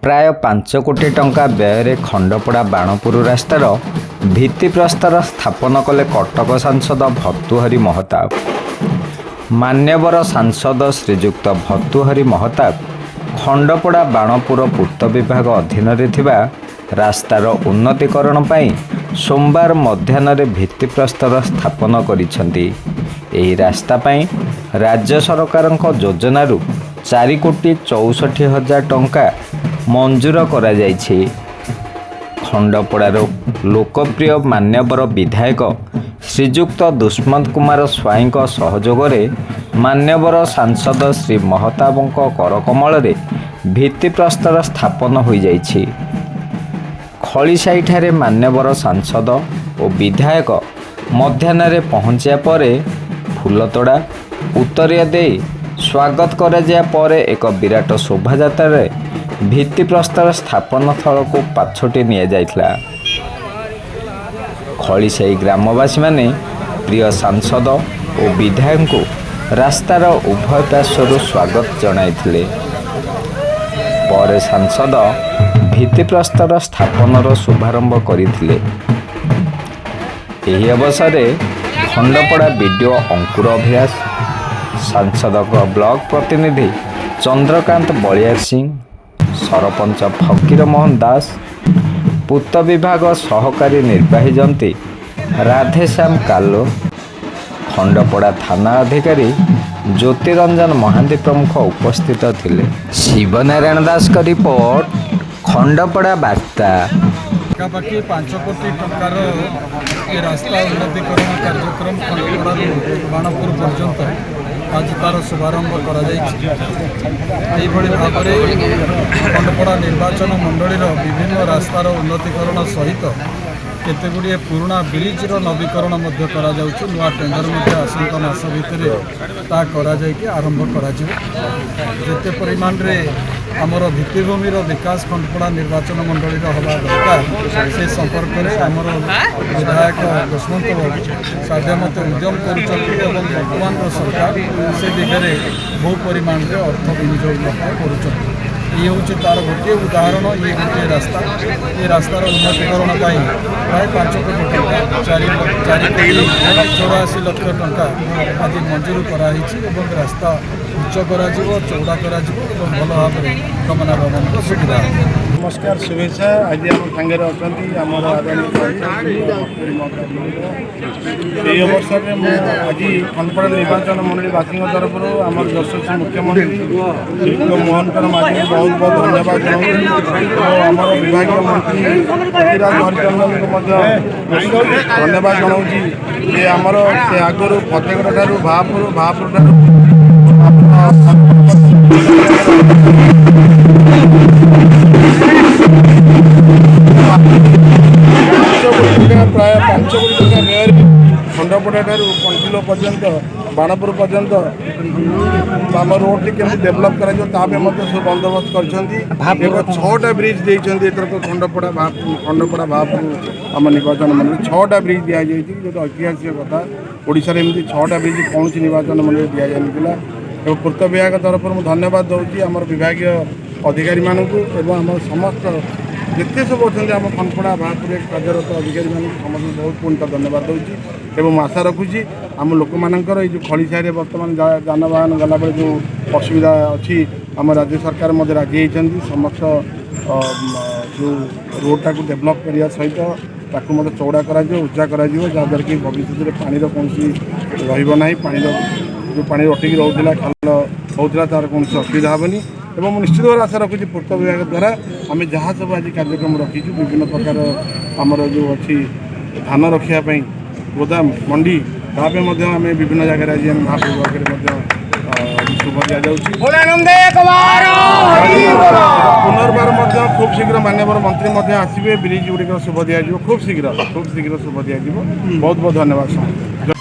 ପ୍ରାୟ 5 କୋଟି ଟଙ୍କା ବ୍ୟୟରେ ଖଣ୍ଡପଡ଼ା ବାଣପୁର ରାସ୍ତାର ଭିତ୍ତିପ୍ରସ୍ତର ସ୍ଥାପନ କଲେ କଟକ ସାଂସଦ ଭର୍ତ୍ତୃହରି ମହତାବ। ମାନ୍ୟବର ସାଂସଦ ଶ୍ରୀଯୁକ୍ତ ଭର୍ତ୍ତୃହରି ମହତାବ ଖଣ୍ଡପଡ଼ା ବାଣପୁର ପୂର୍ତ୍ତ ବିଭାଗ ଅଧୀନରେ ଥିବା ରାସ୍ତାର ଉନ୍ନତିକରଣ ପାଇଁ ସୋମବାର ମଧ୍ୟାହ୍ନରେ ଭିତ୍ତିପ୍ରସ୍ତର ସ୍ଥାପନ କରିଛନ୍ତି। ଏହି ରାସ୍ତା ପାଇଁ ରାଜ୍ୟ ସରକାରଙ୍କ ଯୋଜନାରୁ 4 କୋଟି 64 ହଜାର ଟଙ୍କା ମଞ୍ଜୁର କରାଯାଇଛି। ଖଣ୍ଡପଡ଼ାର ଲୋକପ୍ରିୟ ମାନ୍ୟବର ବିଧାୟକ ଶ୍ରୀଯୁକ୍ତ ଦୁଷ୍ମନ୍ତ କୁମାର ସ୍ୱାଇଁଙ୍କ ସହଯୋଗରେ ମାନ୍ୟବର ସାଂସଦ ଶ୍ରୀ ମହତାବଙ୍କ କରକମଳରେ ଭିତ୍ତିପ୍ରସ୍ତର ସ୍ଥାପନ ହୋଇଯାଇଛି। ଖଳିସାହିଠାରେ ମାନ୍ୟବର ସାଂସଦ ଓ ବିଧାୟକ ମଧ୍ୟାହ୍ନରେ ପହଞ୍ଚିବା ପରେ ଫୁଲତୋଡ଼ା, ଉତ୍ତରୀୟ ଦେଇ ସ୍ୱାଗତ କରାଯିବା ପରେ ଏକ ବିରାଟ ଶୋଭାଯାତ୍ରାରେ ଭିତ୍ତିପ୍ରସ୍ତର ସ୍ଥାପନ ସ୍ଥଳକୁ ପାଛୋଟି ନିଆଯାଇଥିଲା। ଖଳିସାହି ଗ୍ରାମବାସୀମାନେ ପ୍ରିୟ ସାଂସଦ ଓ ବିଧାୟକଙ୍କୁ ରାସ୍ତାର ଉଭୟ ପାର୍ଶ୍ୱରୁ ସ୍ୱାଗତ ଜଣାଇଥିଲେ। ପରେ ସାଂସଦ ଭିତ୍ତିପ୍ରସ୍ତର ସ୍ଥାପନର ଶୁଭାରମ୍ଭ କରିଥିଲେ। ଏହି ଅବସରରେ ଖଣ୍ଡପଡ଼ା ବିଡିଓ ଅଙ୍କୁର ଅଭିଳାଷ, ସାଂସଦଙ୍କ ବ୍ଲକ ପ୍ରତିନିଧି ଚନ୍ଦ୍ରକାନ୍ତ ବଳିୟାର ସିଂ, ସରପଞ୍ଚ ଫକୀର ମୋହନ ଦାସ, ପୂର୍ତ୍ତ ବିଭାଗ ସହକାରୀ ନିର୍ବାହୀ ଯନ୍ତ୍ରୀ ରାଧେଶ୍ୟାମ କାଲୋ, ଖଣ୍ଡପଡ଼ା ଥାନା ଅଧିକାରୀ ଜ୍ୟୋତିରଞ୍ଜନ ମହାନ୍ତି ପ୍ରମୁଖ ଉପସ୍ଥିତ ଥିଲେ। ଶିବନାରାୟଣ ଦାସଙ୍କ ରିପୋର୍ଟ, ଖଣ୍ଡପଡ଼ା ବାର୍ତ୍ତା। ପାଖାପାଖି 5 କୋଟି ଟଙ୍କାର ଏ ରାସ୍ତା ଉନ୍ନତିକରଣ କାର୍ଯ୍ୟକ୍ରମ ଖଣ୍ଡପଡ଼ାରୁ ବାଣପୁର ପର୍ଯ୍ୟନ୍ତ ଆଜି ତା'ର ଶୁଭାରମ୍ଭ କରାଯାଇଛି। ଏଇଭଳି ଭାବରେ ଖଣ୍ଡପଡ଼ା ନିର୍ବାଚନ ମଣ୍ଡଳୀର ବିଭିନ୍ନ ରାସ୍ତାର ଉନ୍ନତିକରଣ ସହିତ କେତେ ଗୁଡ଼ିଏ ପୁରୁଣା ବ୍ରିଜ୍ର ନବୀକରଣ ମଧ୍ୟ କରାଯାଉଛି। ନୂଆ ଟେଣ୍ଡର ମଧ୍ୟ ଆସନ୍ତା ମାସ ଭିତରେ ତାହା କରାଯାଇକି ଆରମ୍ଭ କରାଯିବ। ଯେତେ ପରିମାଣରେ ଆମର ଭିତ୍ତିଭୂମିର ବିକାଶ ଖଣ୍ଡପଡ଼ା ନିର୍ବାଚନ ମଣ୍ଡଳୀର ହେବା ଦରକାର, ସେ ସମ୍ପର୍କରେ ଆମର ବିଧାୟକ ଦୁଷ୍ମନ୍ତ ବାବୁ ସାଧ୍ୟମତେ ଉଦ୍ୟମ କରୁଛନ୍ତି ଏବଂ ବର୍ତ୍ତମାନର ସରକାର ସେ ଦିଗରେ ବହୁ ପରିମାଣରେ ଅର୍ଥ ବିନିଯୋଗ ମଧ୍ୟ କରୁଛନ୍ତି। ଇଏ ହେଉଛି ତା'ର ଗୋଟିଏ ଉଦାହରଣ। ଇଏ ଗୋଟିଏ ରାସ୍ତା। ଏ ରାସ୍ତାର ଉନ୍ନତିକରଣ ପାଇଁ ପ୍ରାୟ 5 କୋଟି ଟଙ୍କା, 4 କୋଟି 84 ଲକ୍ଷ ଟଙ୍କା ଆଜି ମଞ୍ଜୁର କରାହେଇଛି ଏବଂ ରାସ୍ତା ଉଚ୍ଚ କରାଯିବ, ଚଉଡ଼ା କରାଯିବ ଏବଂ ଭଲ ଭାବରେ ଗମନାଗମନର ସୁବିଧା ହେବ। ନମସ୍କାର, ଶୁଭେଚ୍ଛା। ଆଜି ଆମ ସାଙ୍ଗରେ ଅଛନ୍ତି ଆମର ଆଦରଣୀୟ ସାଂସଦ। ଏହି ଅବସରରେ ମୁଁ ଆଜି ଖଣ୍ଡପଡ଼ା ନିର୍ବାଚନ ମଣ୍ଡଳୀବାସୀଙ୍କ ତରଫରୁ ଆମର ଯଶସ୍ୱୀ ମୁଖ୍ୟମନ୍ତ୍ରୀ ଶ୍ରୀଯୁକ୍ତ ମୋହନ ଚରଣ ମାଝୀଙ୍କୁ ବହୁତ ବହୁତ ଧନ୍ୟବାଦ ଜଣାଉଛି ଏବଂ ଆମର ବିଭାଗୀୟ ମନ୍ତ୍ରୀ ପୃଥ୍ୱୀରାଜ ହରିଚନ୍ଦନଙ୍କୁ ମଧ୍ୟ ଧନ୍ୟବାଦ ଜଣାଉଛି ଯେ ଆମର ସେ ଆଗରୁ ଫତେଗଡ଼ ଠାରୁ ଭାପୁର, ଭାପୁର ଠାରୁ 5 କୋଟି ଟଙ୍କା, ପ୍ରାୟ 5 କୋଟି ଟଙ୍କା ବ୍ୟୟରେ ଖଣ୍ଡପଡ଼ା ଠାରୁ କଣ୍ଟିଲୋ ପର୍ଯ୍ୟନ୍ତ, ବାଣପୁର ପର୍ଯ୍ୟନ୍ତ ଆମ ରୋଡ଼ଟି କେମିତି ଡେଭଲପ୍ କରାଯିବ, ତା ପାଇଁ ମଧ୍ୟ ସବୁ ବନ୍ଦୋବସ୍ତ କରିଛନ୍ତି ଏବଂ ଛଅଟା ବ୍ରିଜ୍ ଦେଇଛନ୍ତି। ଏଥରକ ଖଣ୍ଡପଡ଼ା ଭାପୁର ଆମ ନିର୍ବାଚନ ମଣ୍ଡଳୀ ଛଅଟା ବ୍ରିଜ୍ ଦିଆଯାଇଛି, ଯେଉଁଟା ଐତିହାସିକ କଥା। ଓଡ଼ିଶାରେ ଏମିତି ଛଅଟା ବ୍ରିଜ୍ କୌଣସି ନିର୍ବାଚନ ମଣ୍ଡଳୀରେ ଦିଆଯାଇନଥିଲା। ଏବଂ ପୂର୍ତ୍ତ ବିଭାଗ ତରଫରୁ ମୁଁ ଧନ୍ୟବାଦ ଦେଉଛି ଆମର ବିଭାଗୀୟ ଅଧିକାରୀମାନଙ୍କୁ ଏବଂ ଆମର ସମସ୍ତ ଯେତେ ସବୁ ଅଛନ୍ତି ଆମ ଖଣ୍ଡପଡ଼ା ଭାପୁରରେ କାର୍ଯ୍ୟରତ ଅଧିକାରୀମାନଙ୍କୁ, ସମସ୍ତଙ୍କୁ ବହୁତ ପୁଣି ଥରେ ଧନ୍ୟବାଦ ଦେଉଛି। ଏବଂ ମୁଁ ଆଶା ରଖୁଛି ଆମ ଲୋକମାନଙ୍କର ଏଇ ଯେଉଁ ଖଳିସାହିରେ ବର୍ତ୍ତମାନ ଯାନବାହନ ଗଲାବେଳେ ଯେଉଁ ଅସୁବିଧା ଅଛି, ଆମ ରାଜ୍ୟ ସରକାର ମଧ୍ୟ ରାଜି ହେଇଛନ୍ତି ସମସ୍ତ ଯେଉଁ ରୋଡ଼ଟାକୁ ଡେଭଲପ୍ କରିବା ସହିତ ତାକୁ ମଧ୍ୟ ଚଉଡ଼ା କରାଯିବ, ଉଚ୍ଚା କରାଯିବ, ଯାହାଦ୍ୱାରା କି ଭବିଷ୍ୟତରେ ପାଣିର କୌଣସି ରହିବ ନାହିଁ। ପାଣିର ଯେଉଁ ପାଣି ଅଟକି ରହୁଥିଲା, ଖାଲ ହେଉଥିଲା, ତା'ର କୌଣସି ଅସୁବିଧା ହେବନି। ଏବଂ ମୁଁ ନିଶ୍ଚିତ ଭାବରେ ଆଶା ରଖୁଛି ପୂର୍ତ୍ତ ବିଭାଗ ଦ୍ୱାରା ଆମେ ଯାହା ସବୁ ଆଜି କାର୍ଯ୍ୟକ୍ରମ ରଖିଛୁ, ବିଭିନ୍ନ ପ୍ରକାର ଆମର ଯେଉଁ ଅଛି ଧାନ ରଖିବା ପାଇଁ ଗୋଦାମ, ମଣ୍ଡି, ତା ପାଇଁ ମଧ୍ୟ ଆମେ ବିଭିନ୍ନ ଜାଗାରେ ଆଜି ଆମେ ମହାପ୍ରଭୁ ପାଖରେ ମଧ୍ୟ ଶୁଭ ଦିଆଯାଉଛି। ପୁନର୍ବାର ମଧ୍ୟ ଖୁବ୍ ଶୀଘ୍ର ମାନ୍ୟବର ମନ୍ତ୍ରୀ ମଧ୍ୟ ଆସିବେ, ବ୍ରିଜ୍ ଗୁଡ଼ିକର ଶୁଭ ଦିଆଯିବ। ଖୁବ୍ ଶୀଘ୍ର, ଖୁବ୍ ଶୀଘ୍ର ଶୁଭ ଦିଆଯିବ। ବହୁତ ବହୁତ ଧନ୍ୟବାଦ ସମସ୍ତଙ୍କୁ।